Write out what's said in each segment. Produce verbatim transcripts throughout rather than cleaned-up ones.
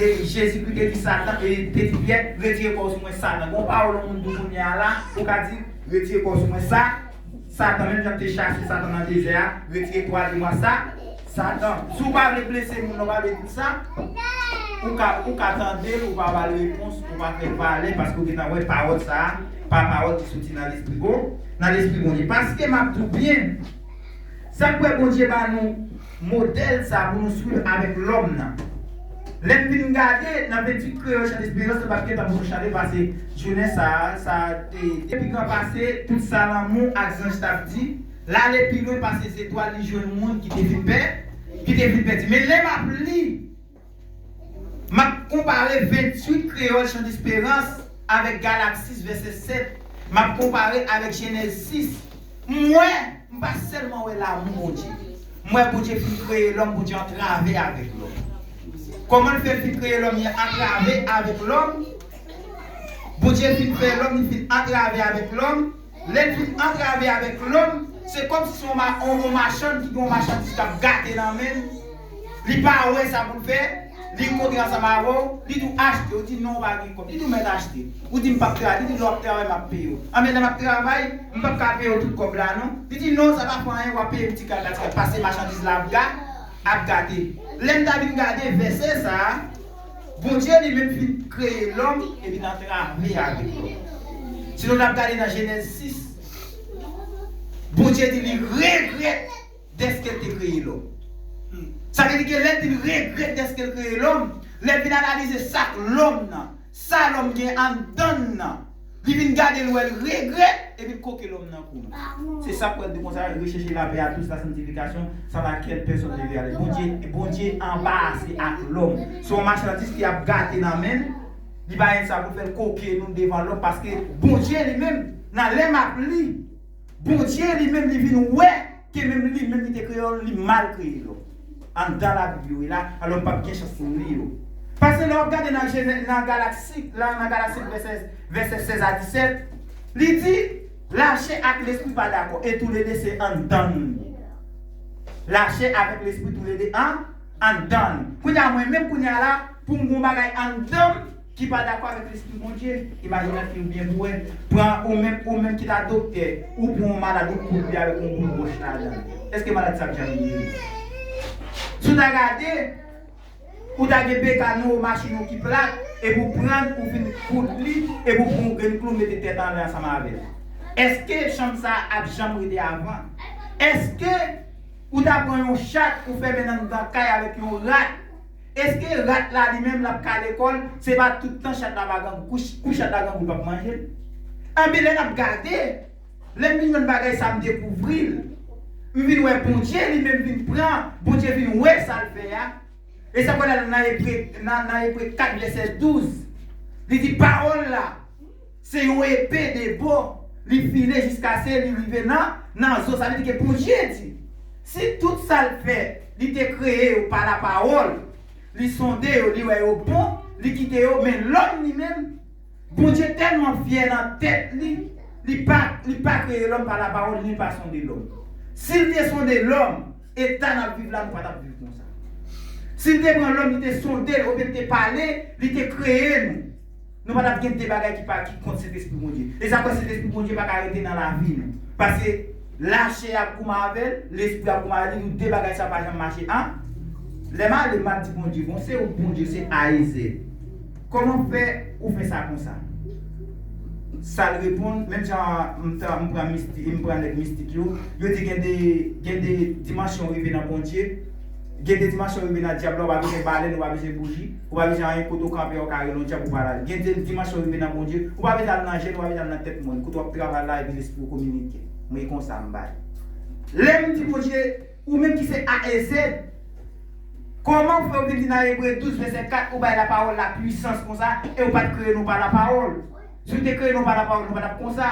E Jezikri te di Satan, e te di Pyè, retire kò w sou mwen, Satan. Gon pawòl yon moun di w kounye a la, ou ka di, retire kò w sou mwen, sa, Satan, menm jan te chase Satan nan dezè a, retire twa de mwa, sa, Satan. Si w pa vle blese moun nan, w pa vle di l sa, ou ka, ou ka tande l, ou pa ba l repons, ou pa fè l valè, paske w gentan wè pawòl sa a, pa pawòl ki soti nan lespri bon, nan lespri Bondye. Paske m ap di w byen, sa k fè Bondye ba nou modèl sa pou nou swiv avèk lòm nan. Lè m vin gade nan venntuit kreyòl Chan Desperans, nou p ap gen tan pou nou chante, pase jounen sa a, sa te, te pi gran pase tout sa lanmou ak zanj t ap di. L ale pi lwen pase zetwal, li jwenn moun ki te fin pè, ki te fin pèdi. Men lè m ap li, m ap konpare venntuit kreyòl Chan Desperans avèk Galak sis vèsè sèt. M ap konpare avèk Jenèz sis. M wè, m pa sèlman wè lanmou Bondye. M wè Bondye fin kreye lòm, Bondye antrave avèk lòm. Kòman l fè l fin kreye lòm, li antrave avèk lòm? Bondye fin fè lòm, li fin antrave avèk lòm. Lè l fin antrave avèk lòm, se kòmsi se yon ma-, yon, yon machann ki gen yon machandiz k ap gate nan men l. Li pa wè sa pou l fè, li kontre ansanm avè w, li di w achte, ou di non, ou pa gen kòb. Li di w mèt achte. Ou di m p ap travay, li di lè w ap travay m ap peye w. Anben lè m ap travay, m p ap ka peye w tout kòb la non. Li di non, sa pa fè anyen, w ap peye m ti kat la, ti kat, pase machandiz la ap ga-, ap gate. Lè m ta vin gade vèsè sa a, Bondye li menm fin kreye lòm epi l antrave avèk lòm. Si nou t ap gade nan Jenèz sis, Bondye di li regrèt dèske l te kreye lòm. Sa vle di ke lè l di l regrèt dèske l kreye lòm, lè l vin analize sa k lòm nan, sa lòm gen anndan l nan, li vin gade l wè l regrèt, epi l koke lòm nan kou l. Se sa k wè l di konsa, recherchez la paix à tous, la sanctification, sans laquelle personne ne verra le Bondye, Bondye anbarase ak lòm. Se yon machandiz ki ap gate nan men l, li pa gen sa pou l fè, l koke nou devan lòm, paske Bondye li menm, nan lè m ap li, Bondye li menm, li vin wè ke menm li menm ki te kreye lòm, li mal kreye lòm. Anndan Labib yo ye la, alò m p ap gen chans pou m li yo. Paske lè w ap gade nan Jenè-, nan Galak sis, la, nan Galak sis vèsè, vèsè sèz a disèt, li di, lachè ak lespri pa dakò, e toulede se anndan nou li ye. Lachè avèk lespri toulede an, anndan nou. Kounye a, mwen menm, kounye a la, pou m gen yon bagay anndan m, ki pa dakò avèk lespri Bondye, imajine w byen pou wè. Pran ou menm, ou menm ki ta doktè, ou pran yon malad, ou koud li avèk yon boul wòch ladan l. Èske malad sa ap janm geri? Si w ta gade, ou ta gen peka nan yon machin ou ki plat, epi w pran l, ou fin koud li, epi w pran yon grenn klou, mete tèt anlè ansanm avè l. Èske chanm sa a ap janm rete avan? Èske ou ta pran yon chat, ou fèmen l anndan kay avèk yon rat, Èske rat la li menm l ap kale kò l? Se pa tout tan chat la pa grangou. Kou ch-, kou chat la grangou, l p ap manje l? Anben, lè n ap gade, lè m vin jwenn bagay sa, m dekouvri l. M vin wè Bondye li menm vin pran, Bondye vin wè sa l fè a. E sa k wè la nan Ebre, nan, nan Ebre kat vèsè douz. Li di, pawòl la, se yon epe de bò, li file jiskase li rive nan, nan zo. Sa vle di ke Bondye di, si tout sa l fè, li te kreye yo pa lapawòl, li sonde yo, li wè yo bon, li kite yo, men lòm li menm, Bondye tèlman fyè nan tèt li, li pa, li pa kreye lòm pa lapawòl, ni pa sonde lòm. Si l te sonde lòm, eta n ap viv la, nou pa t ap viv konsa. Si l te pran lòm, li te sonde l, oubyen li te pale, li te kreye nou, nou pa t ap gen de bagay ki pa, ki kont Sentespri Bondye. E sa k fè Sentespri Bondye pa ka rete nan lavi nou. Paske lachè ap goumen avè l, lespri ap goumen avè l, nou de bagay sa pa janm mache an. Lè m ale, m ap di Bondye, bon, se ou k Bondye, se A e Z. Kòman fè ou fè sa konsa? Sa l reponn, menm jan m ta, m pran misti-, m pran nèg mistik yo, yo di gen de, gen de dimansyon rive nan Bondye, gen de dimansyon rive nan dyab la, ou pa bezwen balèn, ou pa bezwen bouji, ou pa bezwen anyen, kote w kanpe a, ou ka rele yon dyab, ou pa la. Gen de dimansyon rive nan Bondye, ou pa bezwen al nan jèn, ou pa bezwen al nan tèt mòn, kote w ap travay la, epi lespri w kominike. Mwen, e konsa m bay. Lè m di Bondye, ou menm ki se A e Z, kòman fè w vin di nan Ebre douz vèsè kat, ou bay lapawòl la pwisans konsa, e ou pa t kreye nou pa lapawòl? Si w te kreye nou pa lapawòl, nou pa t ap konsa.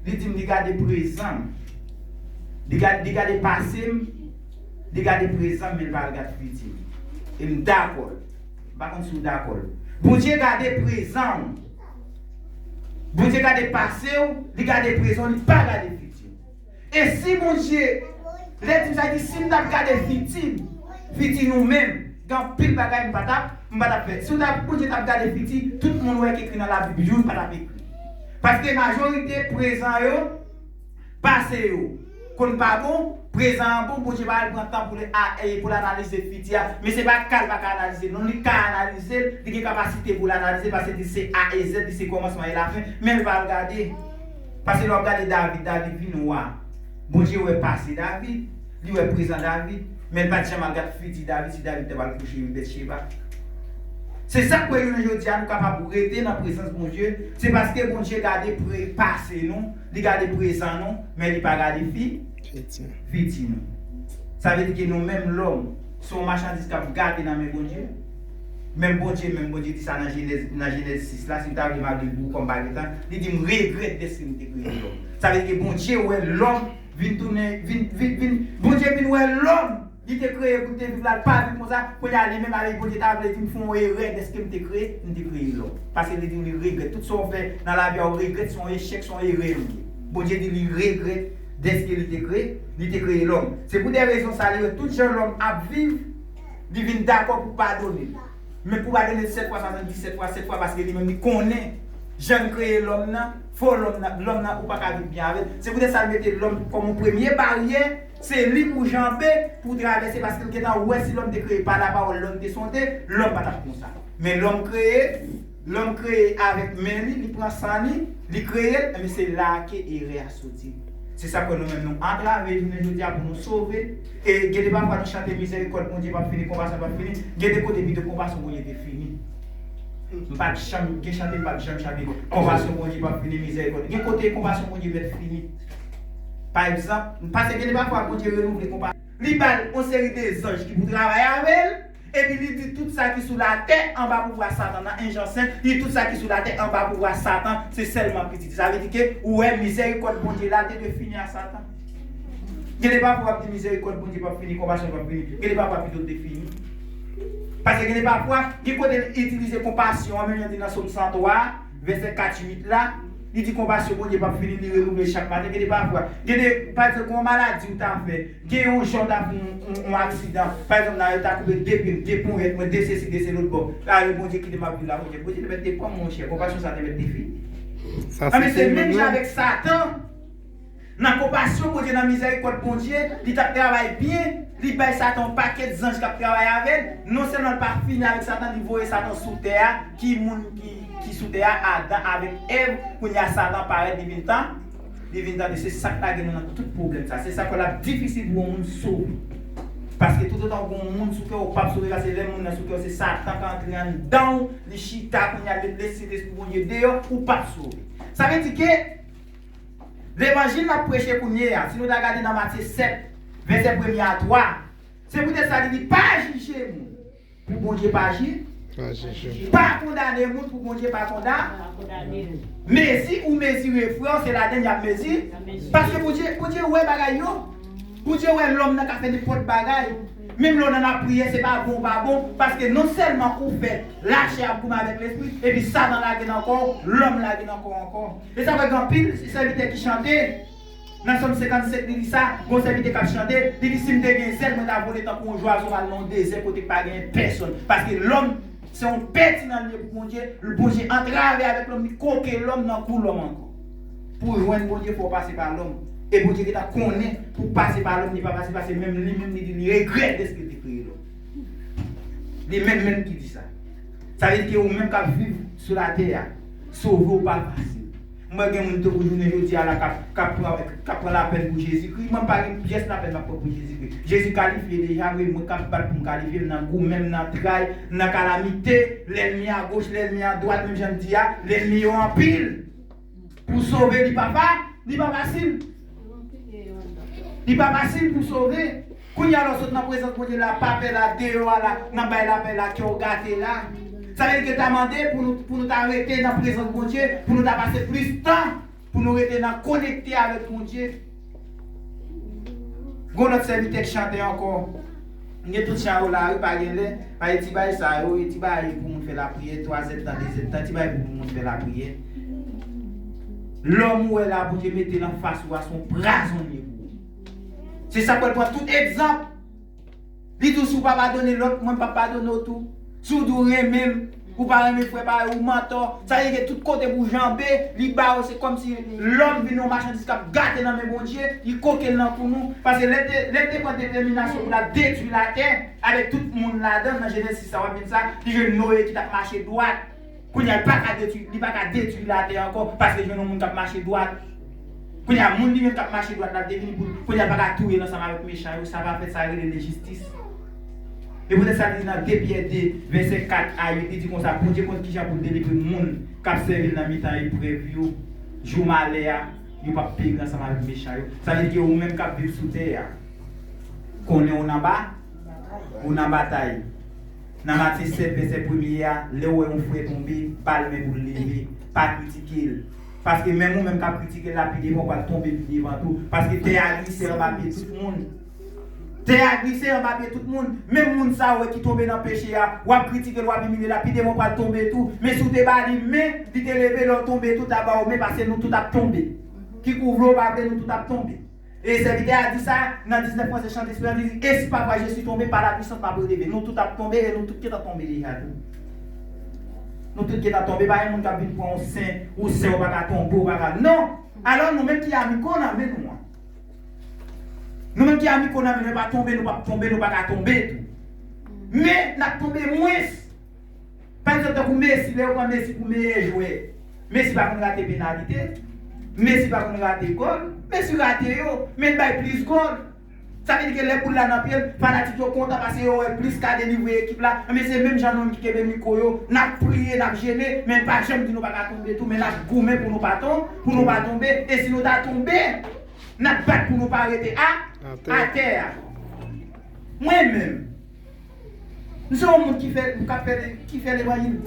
Li di m, li gade prezan m. Li gade, li gade pase m. Li gade prezan m, men li pa gade fiti m. E m dakò. M pa konn si w dakò. Bondye gade prezan w. Bondye gade pase w, li gade prezan w, li pa gade fiti w. E si Bondye, lè di m sa, di, si m t ap gade fiti m, fiti nou menm, Gen anpil bagay m pa t ap, m pa t ap fè. Si w t ap, Bondye t ap gade fiti, tout moun wè k ekri nan Labib, youn pa t ap ekri. Paske majorite prezan yo, pase yo konn pa bon, prezan an bon, Bondye pa al pran tan pou l a, e, pou l analize fiti a. Men se pa ka l pa ka analize l non, li ka analize l, li gen kapasite pou l analize l, paske li se A e Z, li se kòmansman e lafen, men l pa al gade. Paske lè w ap gade David, David vin wa. Bondye wè pase David, li wè prezan David, men l pa t janm al gad fiti David, si David t ap al kouche Betcheba. Se sa k fè jounen jodi a nou kapab rete nan prezans Bondye, se paske Bondye gade pre, pase nou, li gade prezan nou, men li pa gade fi, fiti nou. Sa vle di ke nou menm lòm, se yon machandiz k ap gate nan men Bondye. Menm Bondye, menm Bondye di sa nan Jenèz, nan Jenèz sis la, si m ta vle m ap li pou ou kòm pa gen tan, li di m regrèt dèske m te kreye lòm. Sa vle di ke Bondye wè lòm vin tounen, vin, vin, vin, Bondye vin wè lòm li te kreye pou l te viv la, l pa viv konsa, kounye a li menm avèk Bondye ta vle di m fè yon erè dèske m te kreye, m te kreye lòm. Paske li di li regrèt. Tout sa w fè nan lavi a, w regrèt, se yon echèk, se yon erè li ye. Bondye di li regrèt dèske li te kreye, li te kreye lòm. Se pou de rezon sa, li wè tout jan lòm ap viv, li vin dakò pou padone l. Men pou padone l sèt fwa, swasanndisèt fwa, sèt fwa, paske li menm li konnen jan l kreye lòm nan, fò lòm nan, lòm nan ou pa ka viv byen avè l. Se poutèt sa l mete lòm kòm yon premye baryè, se li pou janbe, pou travèse, paske l gentan wè si lòm te kreye pa lapawòl, lòm te sonde, lòm pa t ap konsa. Men lòm kreye, lòm kreye avèk men li, li pran san li, li kreye l, men se la ke erè a soti. Se sa k fè nou menm nou antrave jounen jodi a pou nou sove. E gen de pafwa nou chante mizèrikòd Bondye p ap fini, konpasyon p ap fini. Gen de kote pito konpasyon Bondye te fini. M pa t janm gen chante, m pa t janm chante konpasyon Bondye p ap fini, mizèrikòd. Gen kote konpasyon Bondye mèt fini. Pa egzanp, paske gen de pafwa Bondye renouvle konpasyon. Li ba l yon seri de zanj ki pou travay avè l, epi li di tout sa ki sou latè anba pouvwa Satan nan. En Jan senk, li di tout sa ki sou latè anba pouvwa Satan, se sèlman pitit. Sa vle di ke ou wè mizèrikòd Bondye la te dwe fini a Satan. Gen de pafwa w ap di mizèrikòd Bondye p ap fini, konpasyon p ap fini. Gen de pafwa pito l te fini. Paske gen de pafwa, gen kote l itilize konpasyon an, menm jan di nan Sòm san twa, vèsè kat, uit la, li di konpasyon Bondye p ap fini, li renouvle chak maten. Gen de pafwa, gen de, pa egzanp, gen yon maladi ou ta fè, gen yon jan w ta fè yon, yon, yon aksidan. Pa egzanp, nan yo ta koupe de pye m, de ponyèt mwen, de sesi, de se lòt bò. Ale, Bondye kite m ap viv la, Bondye. Bondye te mèt te pran m, monchè. Konpasyon sa te mèt te fini. Sa se menm jan avèk Satan. Nan konpasyon Bondye, nan mizèrikòd Bondye, li t ap travay byen, li bay Satan yon pakèt zanj k ap travay avè l. Non sèlman l pa fini avèk Satan, li voye Satan sou tè a, ki moun ki, ki sou tè a, Adan avèk Èv, kounye a Satan parèt, li vin tan, li vin tande, se sa k lage nou nan tout pwoblèm sa. Se sa k fè l ap difisil pou yon moun sove. Paske toutotan w gen yon moun sou kè w, ou p ap sove, paske lè moun nan sou kè w, se Satan k antre anndan w, li chita, kounye a, l mete Sentespri Bondye deyò, ou p ap sove. Sa vle di ke Levanjil n ap preche kounye a, si nou ta gade nan Matye sèt, vèsè premye a twa, se poutèt sa li di, pa jije moun pou Bondye pa ji, pa jije, pa kondane moun pou Bondye pa konda, pa kondane. Mezi ou mezire frè w, se ladan l y ap mezi. Paske Bondye, Bondye wè bagay yo. Bondye wè lòm nan ka fè nenpòt bagay. Menm lè w nan lapriyè, se pa bon, ou pa bon. Paske non sèlman ou fè lachè ap goumen avèk lespri, epi Satan lage nan kò w, lòm lage nan kò w ankò. E sa fè gen anpil sèvitè ki chante. Nan Sòm senkannsenk, li di sa, gon sèvitè k ap chante, li di, si m te gen zèl, mwen ta vole tankou yon zwazo m al nan yon dezè kote k pa genyen pèsonn. Paske lòm, se yon pètinan li ye pou Bondye, Bondye antrave avèk lòm, li koke lòm nan kou lòm ankò. Pou w jwenn Bondye, fò w pase pa lòm. E Bondye gentan konnen pou w pase pa lòm, li pa pase, paske menm li menm, li di li regrèt dèske l te kreye lòm. Li menm menm ki di sa. Sa vle di ke ou menm k ap viv sou latè a, sove w pa fasil. M wè gen moun tankou jounen jodi a la k ap, k ap pran, k ap pran lapèn pou Jezikri. Mwen m pa gen pyès lapèn m ap pran pou Jezikri. Jezi kalifye deja, vre, mwen k ap bat pou m kalifye, m nan goumen, m nan tray, m nan kalamite, lènmi a goch, lènmi a dwat, menm jan m di a, lènmi yo anpil. Pou sove li pa fa, li pa fasil. Li pa fasil pou sove. Kounye a la w sot nan prezans Bondye la, pa pè la, deyò a la, nan bay lapè la, kè w gate la. Sa vle di ke ta mande pou nou, pou nou ta rete nan prezans Bondye, pou nou ta pase plis tan, pou nou rete nan konekte avèk Bondye. Gon lòt sèvitè k chante ankò. M gen tout chan yo la, wi, pa gen lè. Pa gen ti bagay sa yo, e ti bagay pou moun fè lapriyè, twazèdtan, dezèdtan, ti bagay pou moun fè lapriyè. Lòm ou wè la, Bondye mete l anfas ou a, se yon prizonye pou ou. Se sa k pral pran tout egzanp. Li di w, si w pa padone lòt, mwen p ap padone w tou. Si w di w renmen m, ou pa renmen frè parèy ou, mantò. Sa vle di ke tout kote pou w janbe, li ba w, se kòmsi lòm vin yon machandiz k ap gate nan men Bondye, li koke l nan kou nou. Paske lè l te, lè l te pran detèminasyon pou l ap detwi latè, avèk tout moun ladan l, nan Jenèz sis sa w ap jwenn sa, li jwenn Noye ki t ap mache dwat. Kounye a, li pa ka detwi, li pa ka detwi latè ankò, paske jwenn yon moun k ap mache dwat. Kounye a, moun li menm k ap mache dwat la, devini pou l, kounye a, li pa ka touye l ansanm avèk mechan yo, sa pa fèt, sa rele lenjistis. E poutèt sa, li di nan de Pyè de, vèsè kat a uit, li di konsa, Bondye konn kijan pou l delivre moun k ap sèvi l nan mitan eprèv yo, jou malè a, yo p ap peri ansanm avèk mechan yo. Sa vle di ke ou menm k ap viv sou tè a, konnen ou nan ba, ou nan batay. Nan Matye sèt, vèsè premye a, lè w wè yon frè tonbe, ba l men pou l leve, pa kritike l. Paske menm ou menm k ap kritike l la, pi devan w pral tonbe pi devan tou. Paske tè a glise anba pye tout moun. Tè a glise anba pye tout moun. Menm moun sa w wè ki tonbe nan peche a, w ap kritike l, w ap imilye l la, pi devan w pral tonbe tou. Men si w te ba li men, li te leve, lè w tonbe tou, ta ba w men, paske nou tout ap tonbe. Ki kou vle w pa vle, nou tout ap tonbe. E sèvitè a di sa nan diznèf Mwazel Chante Esperans, li di, et si parfois je suis tombé, par la puissance m'a relevé. Nou tout ap tonbe e nou tout gentan tonbe deja tou. Nou tout gentan tonbe, pa gen moun k ap vin pran yon sen, ou sen ou pa ka tonbe, ou pa ka, non. Alò nou menm ki a mikwo nan men nou an. Nou menm ki a mikwo nan men nou, pa tonbe, nou p ap tonbe, nou pa ka tonbe tou. Men n ap tonbe mwens. Pa egzanp, tankou Messi, lè yo pran Messi pou meyè jwè, Messi pa konn rate penalite, Messi pa konn rate gòl, Messi rate yo, men l bay plis gòl. Sa vle di ke lè boul la nan pye l, fanatik yo kontan paske yo wè plis ka delivre ekip la. Men se menm jan nou menm ki kenbe mikwo yo, n ap priye, n ap jene, men pa janm di nou pa ka tonbe tou, men n ap goumen pou nou pa ton, pou nou pa tonbe. E si nou ta tonbe, n ap bat pou nou pa rete a, atè a. Mwen menm, m se yon moun ki fè, k ap fè, ki fè levanjil